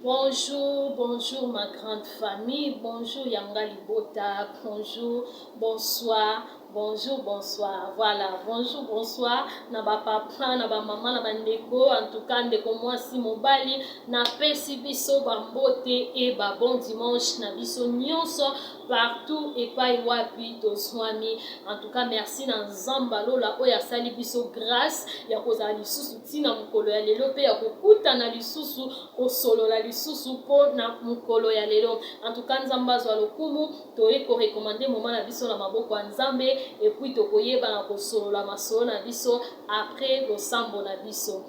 Bonjour, bonjour ma grande famille, bonjour Yanga Libota, bonjour, bonsoir, bonjour, bonsoir. Voilà, bonjour, bonsoir na ba papa, na ba maman, na ba ndeko, en tout cas ndeko mwasi mobali, na pesi biso ba mbote et ba bon dimanche na biso nyonso partout epai wapi tozwami. En tout cas merci na Nzamba Lola oyo asali biso grâce ya kozala lisusu tina mokolo ya lelo pe ya kokutana lisusu kosolola lisusu mpo na mokolo ya lelo. En tout cas Nzambe azwa lokumu, toye ko recommander moment na biso na maboko ya Nzambe et puis tokoyeba na kosolola masolo na biso après losambo na biso.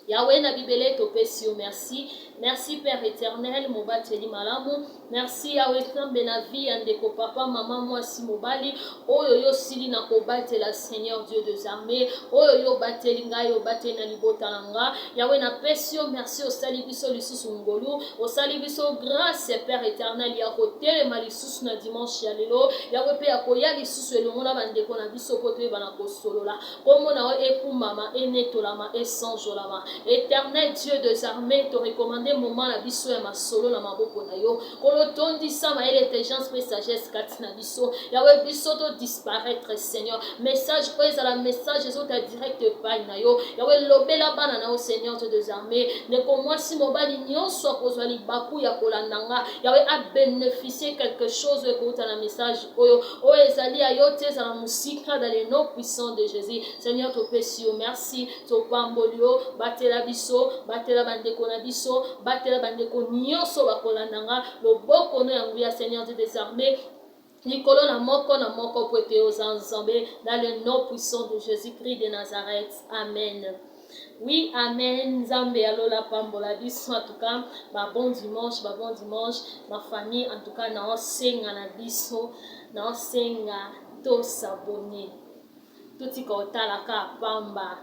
Yahweh na bibele topesi yo merci. Merci Père éternel, mobateli malamu. Merci Yahweh Nzambe na vie ya ndeko papa, mama, mwasi, mobali oyo yo sili na kobatela Seigneur Dieu des armées, oyo yo bateli ngai, obateli na libota na nga. Yahweh napesi yo merci, osali biso lisusu ngolu, osali biso grâce Père éternel ya kotelema lisusu na dimanche ya lelo. Yahweh pe ya koya lisusu elongo na bandeko na biso po toyeba na kosolola. Kombo na yo ekumama, enetolama, esanjolama. Eternel Dieu des armées, to recommander moment na biso ya masolo na maboko na yo. Kolo tondisa mayele, intelligence pe sagesse kati na biso. Yahweh biso to disparaître Seigneur. Message oyo ezala message ezota direct epai na yo. Yahweh lobela bana na yo Seigneur Dieu des armées. Ndeko mwasi mobali nyonso akozwa libaku ya kolanda nga. Yahweh a bénéficier quelque chose oyo ekouta na message oyo. Oyo ezali ya yo te ezala mosika dans le nom puissant de Jésus. Seigneur topesi yo merci, topamboli yo, batela biso, batela bandeko na biso, batela bandeko nyonso bakolanda nga, loboko no ya nguya Seigneur Dieu des armées likolo na moko na moko po ete oza Nzambe dans le nom puissant de Jésus-Christ de Nazareth. Amen. Oui, amen. Nzambe ya lola pambola biso en tout cas, ba bon dimanche, ba bon dimanche, ma famille en tout cas na osenga na biso, na osenga to s'abonner. Totika otala ka pamba.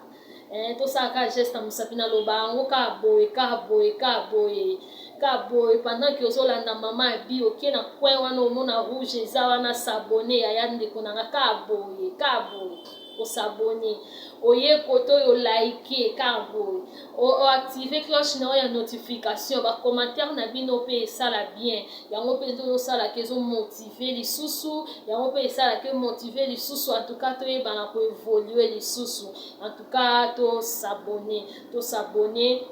Eh, tosala ka geste ya mosapi na loba yango ka boye, ka boye, ka boye. Ka boye pendant que ozolanda mama abi oke na coin wana omona rouge eza wana s'abonner yaya ndeko na nga ka boye, ka boye. O s'abonner oye kote oyo like kaka boye o activer cloche na yo ya notification ba commentaire na bino pe esala bien yango pe ezosala ke ezo motiver lisusu yango pe esala ke motiver lisusu en tout cas toyebana ko evoluer lisusu en tout cas to s'abonner to s'abonner.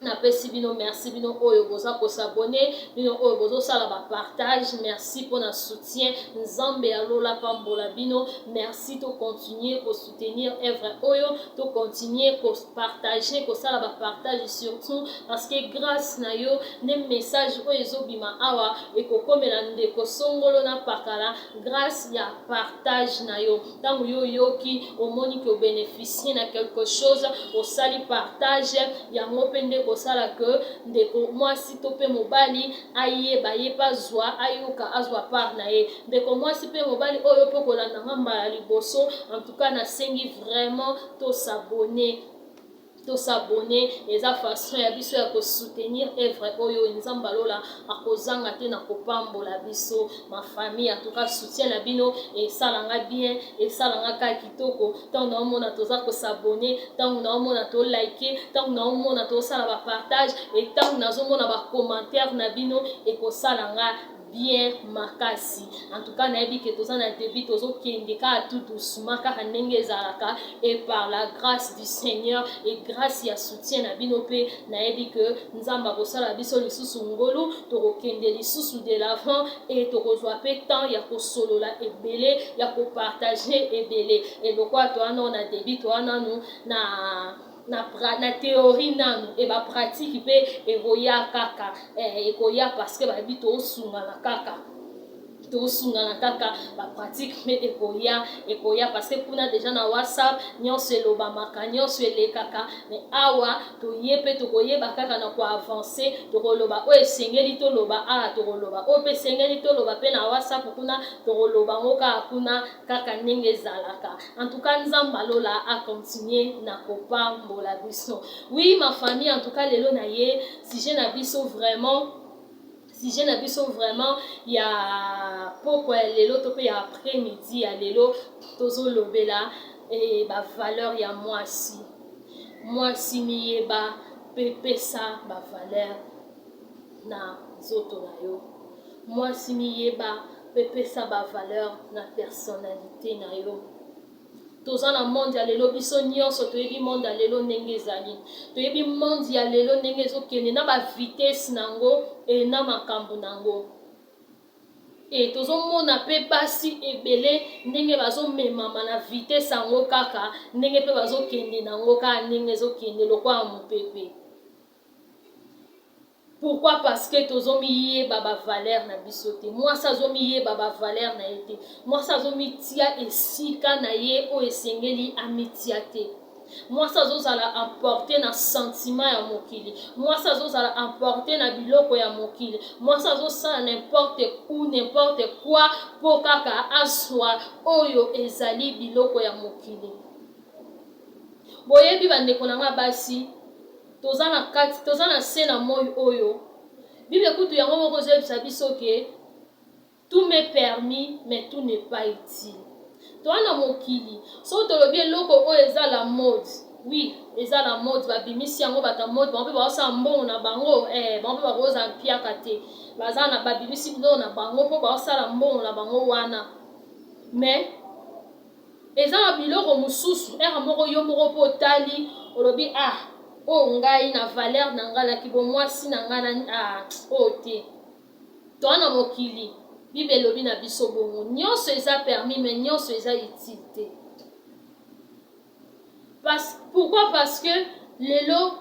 Napesi bino merci bino oyo boza ko s'abonner bino oyo bozo sala ba partage merci pona soutien nzambe ya lola pambola bino merci to continuer ko soutenir œuvre oyo to continuer ko partager ko sala ba partage surtout parce que grâce na yo nde message oyo ezo bima awa ekokomela ndeko songolo na pakala grâce ya partage na yo Tango yo oyoki, omoni que o beneficier na quelque chose, osali partage, yango pe nde ekosala que ndeko mwasi to pe mobali ayeba, ye pe azua, ayoka, azua part na ye. Ndeko mwasi pe mobali oyo yo pe okolanda nga mbala liboso, en tout cas nasengi vraiment to s'abonner. To s'abonner eza façon ya biso ya ko soutenir œuvre oyo Nzambe alola akozanga te na kopambola biso ma famille en tout cas soutien na bino esala nga bien esala nga kaka kitoko ntango naomona toza ko s'abonner ntango naomona to like ntango naomona tosala ba partage et ntango nazomona ba commentaire na bino ekosala nga bien makasi en tout cas nayebi ke toza na début tozokende kaka tout doucement kaka ndenge ezalaka et par la grâce du Seigneur et grâce ya soutien na bino pe nayebi ke Nzambe akosala biso lisusu ngolu tokokende lisusu de l'avant et tokozwa pe temps ya kosolola ebele ya kopartage ebele et lokola toa nano na début toa nanu na na, na théorie nanu e ba pratique pe ekoya kaka eh, ekoya parce que bayebi tosungana kaka tosungana kaka ba pratique mpe ekoya ekoya parce que kuna deja na whatsapp nyonso elobamaka nyonso elekaka mais awa toye mpe tokoyeba kaka na koavance tokoloba oyo esengeli toloba awa tokoloba oyo mpe esengeli toloba mpe na whatsapp kuna tokoloba yango kaka kuna kaka ndenge ezalaka en tout cas nzambe alola a continuer na kopambola biso oui ma famille en tout cas lelo na ye sujet na biso vraiment sujet na biso vraiment ya pokwa ya lelo to pe ya après midi ya lelo tozolobela eh, ba valeur ya mwasi mwasi miyeba pe pesa ba valeur. na nzoto na yo. Mwasi miyeba pe pesa ba valeur na personnalite na yo. Toza na monde ya lelo, biso nionso toyebi monde ya lelo ndenge ezali. Toyebi monde ya lelo ndenge ezokende na ba vitesse na yango et na makambo na yango. Et tozomona pe basi ebele ndenge bazomemama na vitesse yango kaka ndenge pe bazokende na yango kaka ndenge ezokende lokola mopepe. Pourquoi parce que tozo miyeba ba valeur na biso te. Mwasi azo miyeba ba valeur na ye te. Mwasi azo mitia esika na ye oyo esengeli amitia te. Mwasi azozala emporte na sentiment ya mokili. Mwasi azozala emporte na biloko ya mokili. Mwasi azosala n'importe où n'importe quoi po kaka azwa oyo ezali biloko ya mokili. Boyebi bandeko na nga basi, Toza na kati, toza na se na moyi oyo. Bible kutu yango moko ezo yebisa biso ke tout m'est permis mais tout n'est pas utile. Toa na mokili, soki tolobi eloko oyo eza la mode, oui eza la mode, ba bimisi yango bato ya mode bango pe bao sala mbongo na bango, eh bango pe bako zala mpiaka te. Baza na ba bimisi biloko na bango po bao sala mbongo na bango wana. Mais Eza na biloko mususu heure moko yo moko pe otali olobi ah oyo ngai na valeur na ngai na kibomuasi na ngai na ah oyo te. Toa na mokili bible elobi na biso bongo nionso eza permis mais nionso eza utile te. Parce pourquoi parce que lelo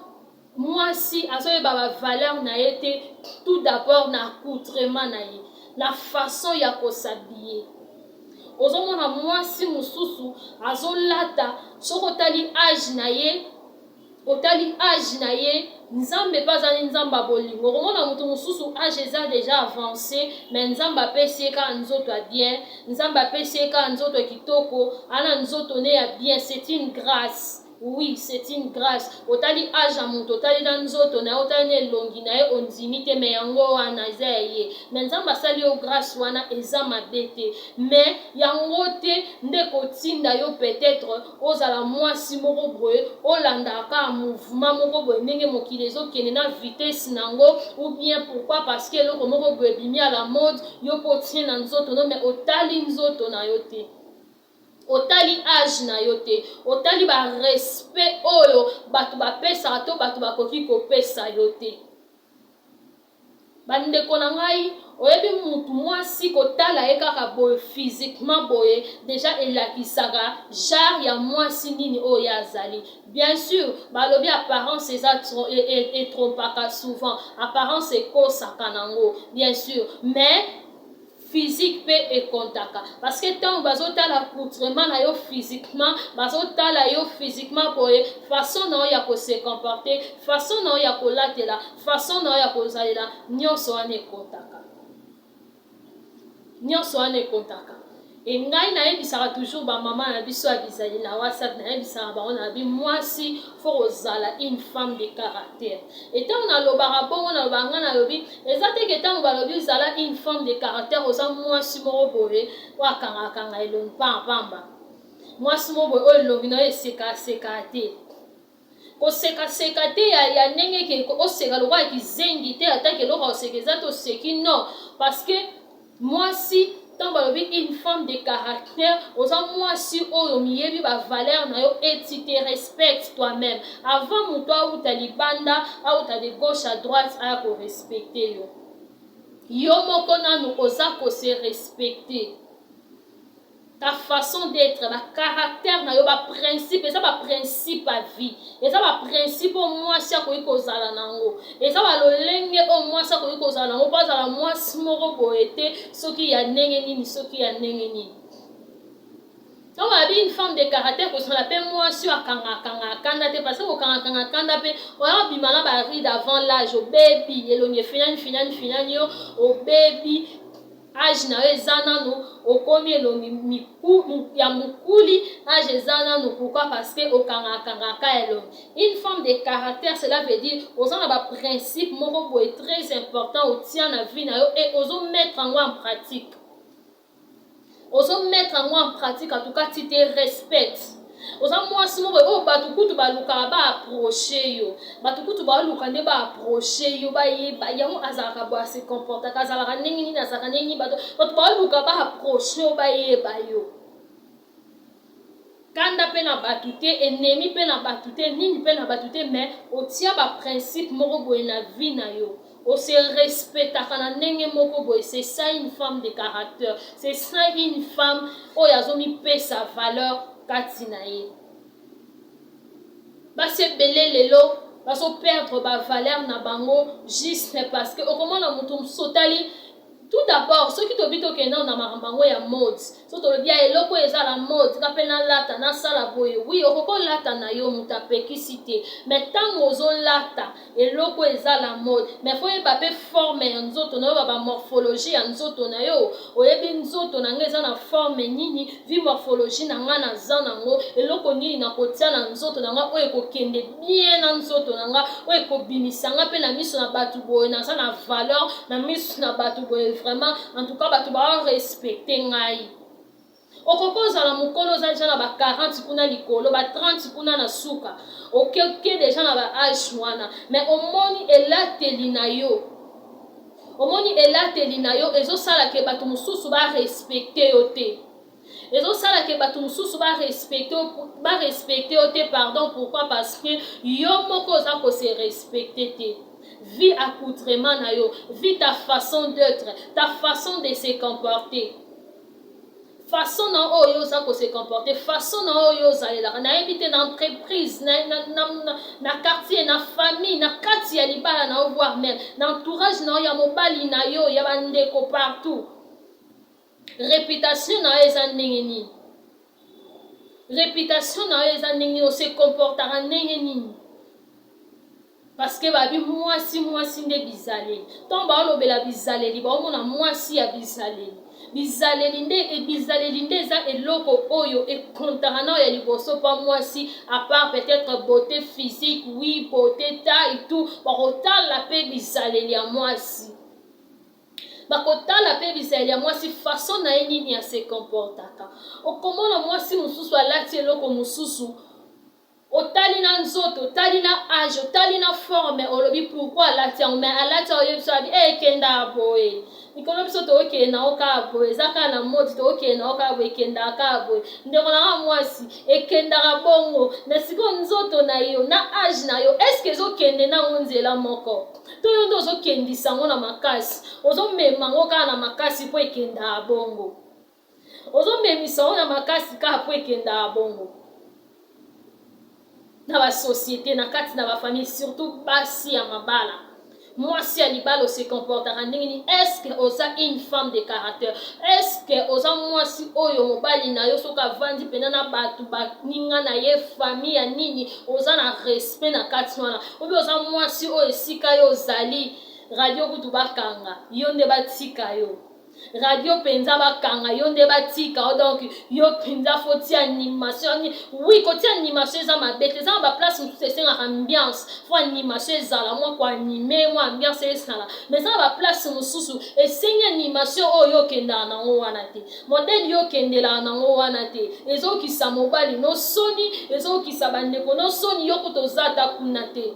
muasi azoyeba ba valeur na ye te tout d'abord na accoutrement na ye na façon ya ko s'habiller. Ozomona muasi mususu azolata soki otali age na ye otali age na ye nzambe pe azali nzambe ya bolingo okomona mutu mususu age eza dejà avance mais nzambe apesi ye kaka nzoto ya bien nzambe apesi ye kaka nzoto ya kitoko ana nzoto ne ya bien c'est une grace Oui c'est une grace otali age ya mutu otali na nzoto naye otali na elongi naye ondimi te mais yango wana eza ya ye mais nzambe asali yo grace wana eza mabe te mais yango te nde ekotinda yo peut etre ozala muasi moko boye olandaka kaka mouvement moko boye ndenge mokili ezokende na vitesse nango ou bien pourquoi parce que eloko moko boye ebimi à la mode yo pe otie na nzoto no mais otali nzoto na yo te. Otali age na yo te, otali ba respect oyo batu bapesaka to batu bakoki kopesa yo te. Ba ndeko na ngai, oyebi mutu mwasi kotala ye kaka boye physiquement boye dejà elakisaka genre ya mwasi nini oyo ye azali. Bien sur balobi apparence eza e trompaka souvent, apparence ekosaka nango bien sur mais Physique pe e comptaka parce que tango bazo tala accoutrement na yo physiquement, bazo tala yo physiquement boye, façon na yo ya ko se comporter, façon na yo ya kolatela, façon na yo ya kozalela, nionso wana e comptaka. Nionso wana e comptaka. Et ngai nayebisaka toujours ba maman na biso ya bizali na WhatsApp, nayebisaka bango na bi mwasi faut kozala une femme de caractère. Et tango nalobaka bongo nalobaka ngai nalobi eza te ke tango balobi zala une femme de caractère oza mwasi moko boye oyo akangaka kanga elongi pamba pamba. Mwasi moko boye oyo elongi na yo eseka seka te. Koseka seka te ya, ya ndenge ke oseka lokola kizengi te ata ke eloko ya koseka eza te oseki non parce que mwasi ntango balobi une femme de caractère oza mwasi oyo miyebi ba valeur na yo et tu te respectes toi-même avant moto awuta libanda awuta de gauche à droite aya ko respecter yo yo moko nanu oza ko se respecter Ta façon d'etre, ba caractère na yo, ba principe, eza ba principe ya vie. Eza ba principe oyo mwasi akoki kozala na yango. Eza ba lolenge oyo mwasi akoki kozala na yango po azala mwasi moko boye te soki ya ndenge nini, soki ya ndenge nini. Tango balobi une femme de caractère kozala pe mwasi oyo akangaka kangaka kanda te parce que kokanga kanga kanda pe oya kobima na ba rides avant l'age obebi elongi efinani finani finani yo obebi Age na yo eza nanu okomi elongi miku ya mukuli age eza nanu pourquoi parce que okangaka kangaka elongi une femme de caractère cela veut dire oza na ba principe moko boye très important otia na vie na yo et ozo mettre yango en pratique ozo mettre yango en pratique en tout cas tu te respectes. Oza mwasi moko boye oyo bato kutu balukaka ba approcher yo. Bato kutu baluka nde ba approcher yo, bayeba yango azalaka boye, ase comportaka, azalaka ndenge nini, azalaka ndenge nini. Bato baluka ba approcher yo, bayeba yo. Kanda mpe na bato te, ennemi mpe na bato te, nini mpe na bato te, mais otia ba principe moko boye na vie na yo. Ose respectaka na ndenge moko boye. C'est ça une femme de caractère, c'est ça une femme oyo azomipesa valeur kati na ye. Basi ebele lelo bazoperdre bavaleur na bango juste parce que okomona moto mosusu otali. Tout d'abord, soki tobi tokende na makambo yango ya mode, so tolobi ya eloko oyo eza la mode, nga mpe nalata, nasala boye, oui, okoki olata na yo, moto apekisi te. Mais ntango ozolata eloko oyo eza la mode, mais faut oyeba mpe forme ya nzoto na yo, ba bamorphologie ya nzoto na yo. Oyebi nzoto na ngai eza na forme nini, vi morphologie na ngai naza nango, eloko nini nakotia na nzoto na ngai oyo ekokende bien na nzoto na ngai, oyo ekobimisa ngai mpe na miso na bato boye naza na valeur na miso na bato boye. Vraiment, en tout cas, bato barespecte ngai. Okoki ozala mokolo, oza deja na ba 40 kuna likolo, ba 30 kuna na suka, okoke deja na ba age wana, mais omoni elateli na yo, omoni elateli na yo ezosala ke bato mosusu barespecte yo te, ezosala ke bato mosusu barespecte yo te, pardon. Pourquoi? Parce que yo moko oza kose respecte te. Vu accoutrement na yo, vu ta façon d'être, ta façon de se comporter, façon na oyo oza kose comporter, façon na oyo ozalelaka, nayebi te, na entreprise, na quartier, na famille, na kati ya libala na yo, voire même na entourage na yo, ya mobali na yo, ya bandeko, partout, réputation na yo eza ndenge nini? Réputation na yo eza ndenge nini? Ose comportaka ndenge nini? Parce que babi mwasi, mwasi nde bizaleli. Ntango baolobela bizaleli, baomona mwasi ya bizaleli. Bizaleli nde, bizaleli nde eza eloko oyo ekontaka na ya liboso mpa mwasi, à part peut-être beauté physique, oui, beauté, taille, tout. Bakotala mpe bizaleli ya mwasi, bakotala mpe bizaleli ya mwasi, façon na ye nini ya se comportaka. Okomona mwasi mosusu alati eloko mosusu, otali na nzoto, otali na age, otali na forme, olobi pourquoi alati yango? Mais alati yango, oyebi so abi ekendaka boye. Mikolo biso tookende nango kaka boye, eza kaka na mode, tookende nango kaka boye, ekendaka kaka boye. Ndeko nanga mwasi, ekendaka bongo na sikoyo nzoto na yo na age na yo, est-ce ezokende nango nzela moko, to yo nde ozokendisa yango na makasi, ozomema yango kaka na makasi mpo ekendaka bongo? Ozomemisa yango na makasi kaka mpo ekendaka bongo na basociété, na kati na bafamille, surtout basi ya mabala. Mwasi ya libala, ose comportaka ndenge nini? Est-ce oza une femme de caractère? Est-ce oza mwasi oyo mobali na yo soki avandi mpena na bato baninga na ye, famille ya nini, oza na respect na kati wana? Obi oza mwasi oyo esika yo ozali, radio kutu bakanga yo nde batika yo, radio mpenza bakanga yo nde batika yo. Donc yo mpenza faut tia animation. Oui, kotia animation eza mabe te. Eza na baplace mosusu esengaka ambiance, faut animation ezala, mwa koanime, mwa ambiance ezala. Mais eza na baplace mosusu esengi animation oyo okendaka nango wana te, modèle yo okendelaka nango wana te. Ezokisa mobali no soni, ezokisa bandeko no soni. Yo kuta oza ata kuna te,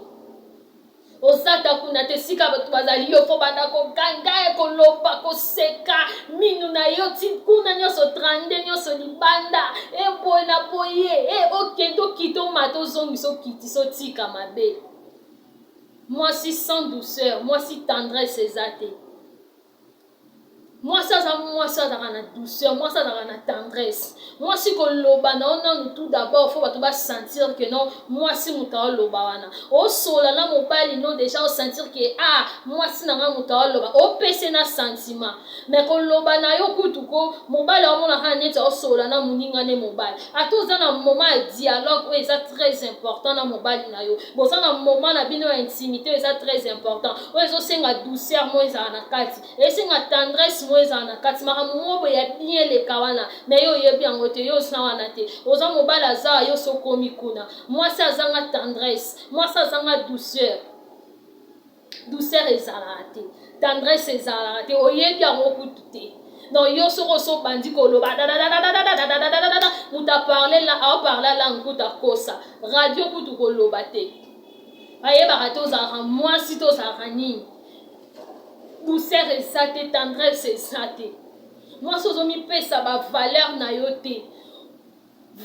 oza ata kuna te. Esika bato bazali, yo faut banda koganga, koloba, koseka, minu na yo ti kuna nyonso, trande nyonso libanda, eboye na boye, e okende, okita, omata, ozongisa, okitisa, otika mabe. Mwasi sans douceur, mwasi tendresse eza te. Mwasi aza mwasi, azalaka na douceur, mwasi azalaka na tendresse. Mwasi koloba na yo nanu, tout d'abord faut bato basentir que non, mwasi moto aoloba wana. Osola na mobali no, déjà osentir que ah, mwasi na nga moto aoloba, opese na sentiment. Mais koloba na yo kutu ko mobali aomonaka neti aosola na moninga ne mobali. Ata oza na moment ya dialogue oyo eza très important na mobali na yo, boza na moment na bino ya intimité oyo eza très important, oyo ezosenga douceur mo ezala na kati, esenga tendresse mo ezala na kati, makambo mo boye ya bien eleka wana. Mais yo oyebi yango te, yo oza wana te. Oza mobali, aza yo sokomi kuna. Mwasi azanga tendresse, mwasi azanga douceur, douceur ezalaka te, tendresse ezalaka te, oyebi yango kutu te. Donc yo soki osi obandi koloba dadadadadadadadadadada, moto aparle la aoparle langue kutu akosa radio kutu koloba te, ayebaka te ozalaka mwasi to ozalaka nini. Douceur eza te, tendresse eza te. Mwasi ozomipesa bavaleur na yo te.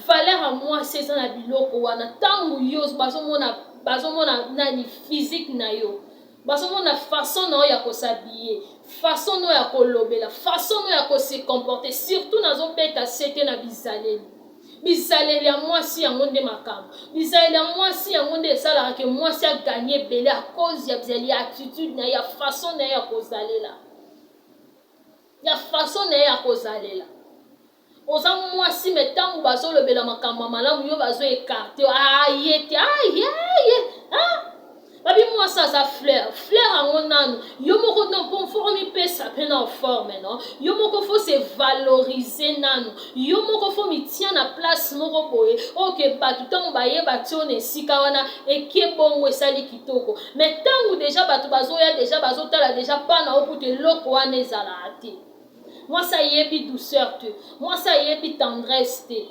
Valeur ya mwasi eza na biloko wana. Ntango yo bazomona, bazomona nani physique na yo, bazomona façon na yo ya kos'habiller, façon na yo ya kolobela, façon na yo ya kose comporter. Surtout nazobeta sete na bizaleli. Bizaleli ya mwasi yango nde makambo. Bizaleli ya mwasi yango nde esalaka ke mwasi aganye ebele à cause ya bizaleli, ya attitude na ye, ya façon na ye ya kozalela, ya façon na ye ya kozalela. Oza mwasi, me ntango bazolobela makambo ya malamu, yo bazo écarter. Aye te, aye aye, ah! Babi mwasi aza fleur. Fleur yango nanu yo moko non, mpo faut omipesa mpe na forme. Non, yo moko faut se valoriser nanu. Yo moko faut mitia na place moko boye oyo ke bato ntango bayeba ti oyo na esika wana eke bongo esali kitoko. Mais ntango déjà bato bazoya, déjà bazotala déjà mpa na okuta eloko wana ezalaka te. Mwasi ayebi douceur te, mwasi ayebi tendresse te.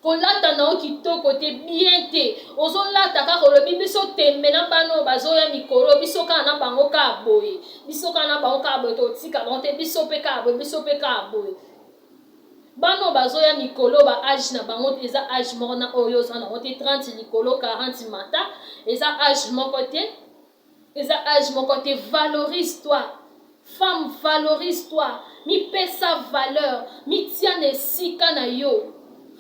Kolata na yo kitoko te, bien te. Ozolata kaka, olobi biso tembe na bana oyo bazoya mikolo, biso kaka na bango kaka boye, biso kaka na bango kaka boye, totika bango te, biso mpe kaka boye, biso mpe kaka boye. Bana oyo bazoya mikolo, ba âge na bango eza âge moko na oyo oza nango te. 30 likolo, 40 mata, eza âge moko te, eza âge moko te. Valorise toi, femme, valorise toi. Mipesa valeur, mitia na esika na yo.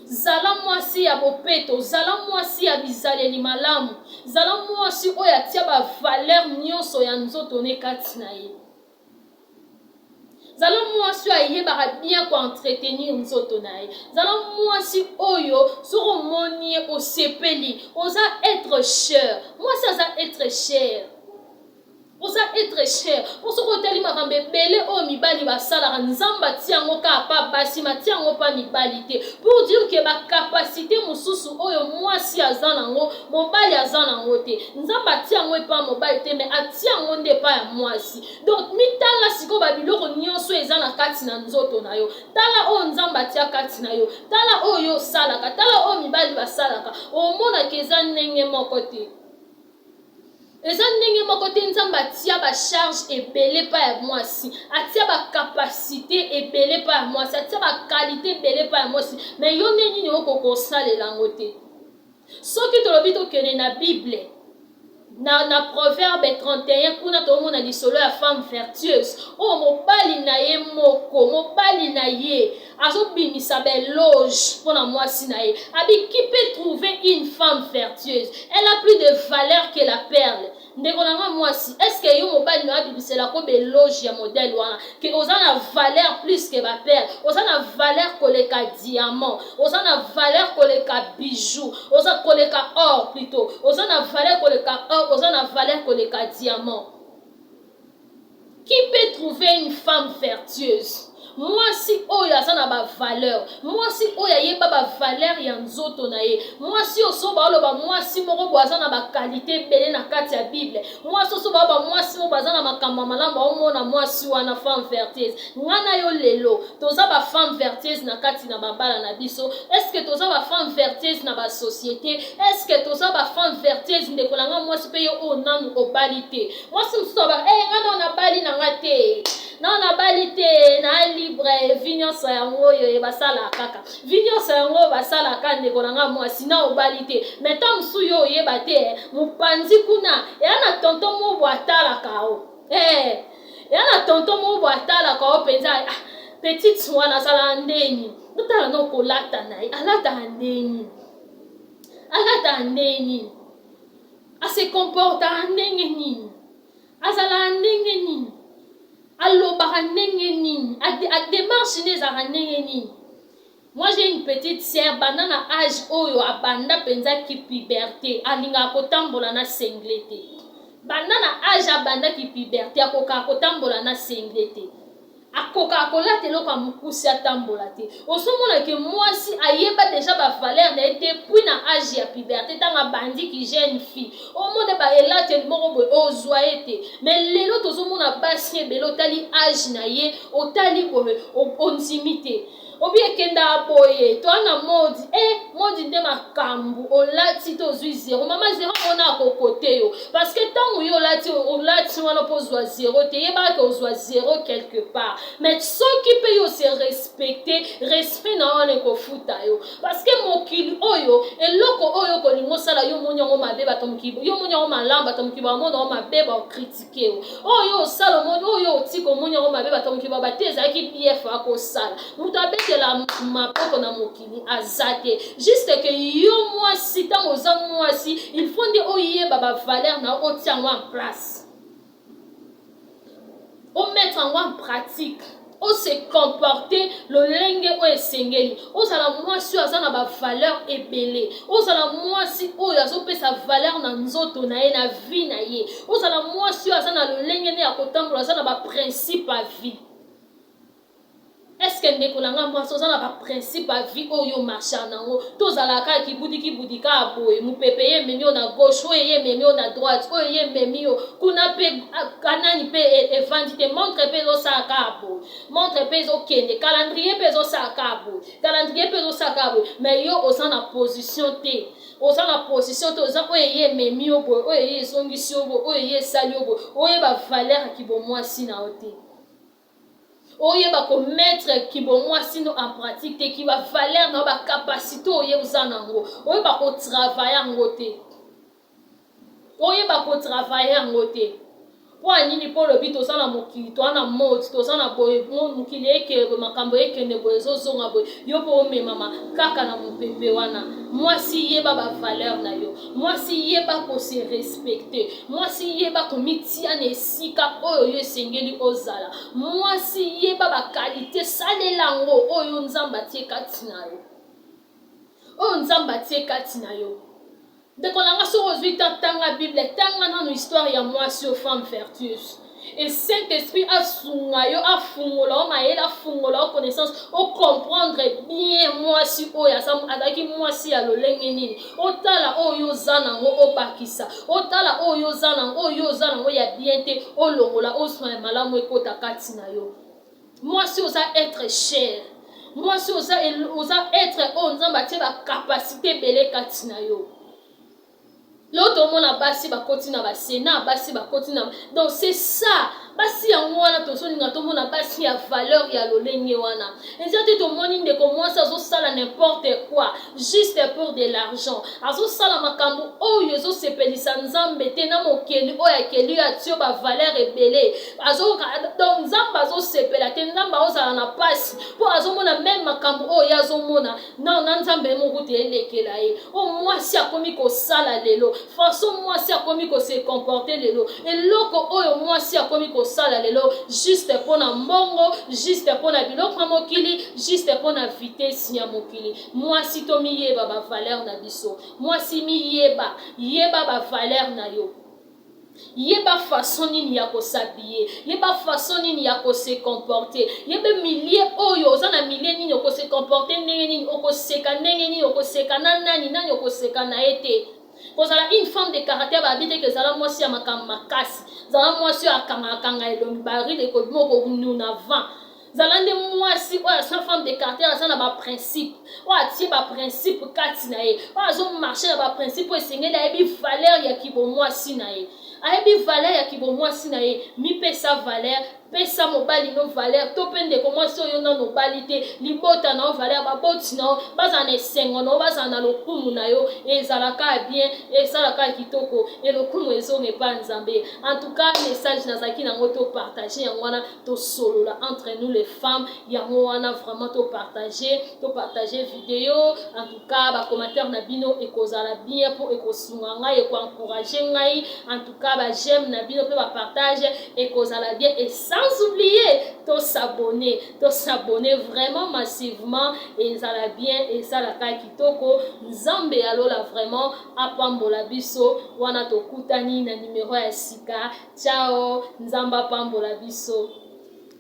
Zala mwasi ya bopeto, zala mwasi ya bizaleli malamu, zala mwasi oyo atia bavaleur nyonso ya nzoto ne kati na ye. Zala mwasi oyo ayebaka bien koentretenir nzoto na ye. Zala mwasi oyo soki omoni ye osepeli. Oza être cher. Mwasi aza être cher. Oza être cher mpo soki otali makambo ebele oyo mibali basalaka, Nzambe atia yango kaka pa basi, matia yango pa mibali te. Pour dire ke bacapacité mosusu oyo mwasi aza nango, mobali aza nango te. Nzambe atia yango epa mobali te, mais atia yango nde epa ya mwasi. Donc mitala sikoyo, babiloko nyonso eza na kati na nzoto na yo. Tala oyo Nzambe atia kati na yo, tala oyo osalaka, tala oyo mibali basalaka, omonaka eza ndenge moko te, eza ndenge moko te. Nzambe atia bacharge ebele epai ya mwasi, atia bacapacité ebele epai ya mwasi, atia baqualité ebele epai ya mwasi. Mais yo nde nini okoka kosalela yango te? Soki tolobi tokende na Bible, na Proverbe 31, kuna tomona lisolo ya femme vertueuse oyo mobali na ye moko, mobali na ye azobimisa baéloge mpona mwasi na ye. Abi: "Qui peut trouver une femme vertueuse? Elle a plus de valeur que la perle." Ndeko na nga mwasi, est-ce yo mobali na abibiselako baéloge ya modèle wana ke oza na valeur plus ke baperle, oza na valeur koleka diamant, oza na valeur koleka bijou, oza koleka or plutôt, oza na valeur koleka or, oza na valeur koleka diamant? Qui peut trouver une femme vertueuse? Mwasi oyo aza na bavaleur, mwasi oyo ayeba bavaleur ya nzoto na ye, mwasi oyo so baoloba mwasi moko boye aza na baqualité ebele na kati ya Bible, mwasi oyo so baoloba mwasi moko aza na makambo ya malamu, baomona mwasi wana femme vertueuse. Nga na yo lelo toza bafemme vertueuse na kati na mabala na biso? Est-ce toza bafemme vertueuse na basociété? Est-ce toza bafemme vertueuse, ndeko na nga mwasi, mpe yo oyo nanu obali te? Mwasi mosusu aba e nga nao nabali na nga te, nao nabali te, na libre vie nyonso yango oyo basalaka kaka, vie nyonso yango oyo basalaka. Ndeko na nga mwasi, na obali te, mais ta mosusu yo oyeba te, mopanzi kuna eya na tonton mobo atalaka o, eya na tonton mobo atalaka o mpenza. Ah, petite wana azalaka ndeni, otala na okolata na ye, alataka ndeni, alataka ndeni, ase comportaka ndenge nini, azalaka ndenge nini, alobaka ndenge nini, démarche nde ezalaka ndenge nini. Moi, j'ai une petite sœur, banda na âge oyo abanda mpenza kipuberté, alingaka kotambola na singlet te. Banda na âge abandaki puberté, akokaka kotambola na singlet te. Akokaka kolata eloko ya mokuse atambola te. Ozomona ke mwasi ayeba deja ba valeur na ye te puis na age ya puberte ntango abandi ki jeune fille, omona ba elateli moko boye ozwa ye te. Mais lelo tozomona basi ebele, otali age na ye, otali boye, ondimi te. Obi ekendaka boye, toa na mode e mode nde makambo. Olati te, ozwi zero, mama, zero mona akokote yo, parce que ntango yo olati, olati wana mpo ozwa zero te, yebaka ke ozwa zero quelque part. Mais soki mpe yo se respecte, respect na wana ekofuta yo, parce que mokili oyo, eloko oyo okolinga osala, yo omoni yango mabe, bato mokili, yo omoni yango malamu, bato mokili bamona yango mabe, bacritiquer yo. Oyo osala, omoni, oyo otika, omoni yango mabe, bato mokili baba te, ezalaki bief akosala. Moto abetela maboko na mokili aza te. Juste ke yo mwasi, ntango oza mwasi, il faut nde oyeba bavaleur na yo, otia yango en place, omettre yango en pratique, ose comporte lolenge oyo esengeli. Ozala mwasi oyo aza na bavaleur ebele, ozala mwasi oyo azopesa valeur na nzoto na ye, na vie na ye, ozala mwasi oyo aza na lolenge nde ya kotambola, aza na baprincipe ya vie. Est-ce, ndeko na nga mwasi, oza na baprincipe ya vie oyo marchar nango? Tozalaka kaka kibudi kibudi, kaka boye, mopepe ye ememi yo na gauche, oyo ye ememi yo na droite, oyo ye ememi yo kuna, mpe kanani mpe evandi te. Montre mpe ezosala kaka boye, montre mpe ezokende, calendrier mpe ezosala kaka boye, calendrier mpe ezosala kaka boye, mais yo oza na position te, oza na position te. Oza oyo eye ememi yo boye, oyo eye ezongisi yo boye, oyo eye esali yo boye. Oyeba valeur ya kibomwasi na yo te, oyeba komettre kibomwasi no en pratique te, ki bavaleur na yo, bacapacité oye oza nango, oyeba kotravailler yango te, oyeba kotravailler yango te. Mpo ya nini? Mpo olobi toza na mokili, toza na mode, toza na boye, mokili ekende boye, makambo ekende boye, ezozonga boye, yo mpo omemama kaka na mopepe wana. Mwasi, yeba bavaleur na yo. Mwasi, yeba kose respecter. Mwasi, yeba komitia na esika oyo yo esengeli ozala. Mwasi, yeba baqualité, salela yango oyo Nzambe atie kati na yo, oyo Nzambe atie kati na yo. Ndeko na nga, soki ozwi ta, tanga Bible, tanga nano histoire ya mwasi oyo, femme vertueuse, et Saint Esprit asunga yo, afungola yo mayele, afungola yo connaissance, ocomprendre bien mwasi oyo azalaki mwasi ya lolenge nini. Otala oyo oza nango, obakisa. Otala oyo oza nango, oyo oza nango ya bien te, olongola, ozwa ya malamu ekota kati na yo. Mwasi, oza être cher. Mwasi, oza être oyo Nzambe atie bacapacité ebele kati na yo. Lelo tomona basi bakoti na basena, basi bakoti na, donc c'est ça. Basi yango wana tozolinga tomona basi ya valeur ya lolenge wana. Eza te tomoni ndeko mwasi azosala n'importe quoi juste pour de l'argent, azosala makambo oyo ezosepelisa Nzambe te na mokeli oyo akeli oyo atie bavaleur ebele. Donc Nzambe azosepela te, Nzambe azozala na mpasi mpo azomona même makambo oyo ye azomona na Nzambe moko te elekela ye. Oyo mwasi akomi kosala lelo, façon mwasi akomi kose comporter lelo, eloko oyo mwasi akomi kosala lelo juste mpona mbongo, juste mpona biloko ya mokili, juste mpona vitesse ya mokili. Mwasi, tomiyeba bavaleur na biso. Mwasi, miyeba, yeba bavaleur na yo, yeba façon nini ya kos'habiller, yeba façon nini ya kose comporter, yeba milieu oyo oza na milieu nini, okose comporter ndenge nini, okoseka ndenge nini, okoseka na nani, nani okoseka na ye te. Kozala une femme de caractère, babi te ke ezala mwasi ya makambo makasi. Zala mwasi oyo akangakanga elongi, baride ekobima, okonuna vent. Zala nde mwasi oyo aza femme de caractère, aza na baprincipe, oyo atie baprincipe kati na ye, oyo azomarcher na baprincipe oyo esengeli. Ayebi valeur ya kibomwasi na ye, ayebi valeur ya kibomwasi na ye. Mipesa valeur, pesa mobali no valeur, to mpe ndeko mwasi oyo nano obali te, libota na yo valeur, baboti na yo bazala na esengo na yo, bazala na lokumu na yo. Ezalaka bien, esalaka kitoko, elokumu ezonga epa Nzambe. En tout cas, message nazalaki nango topartager yango wana, tosolola entre nous les femmes yango wana. Vraiment, topartage, topartage video. En tout cas, bacommentaire na bino ekozala bien mpo ekosunga ngai, ekoencourager ngai. En tout cas, baj'aime na bino mpe bapartage ekozala bien. Et sans oublier tos'abonner, tos'abonner vraiment massivement. Ezala bien, esalaka kitoko. Nzambe ya lola vraiment apambola biso. Wana tokutani na numero ya sika. Ciao, Nzambe apambola biso.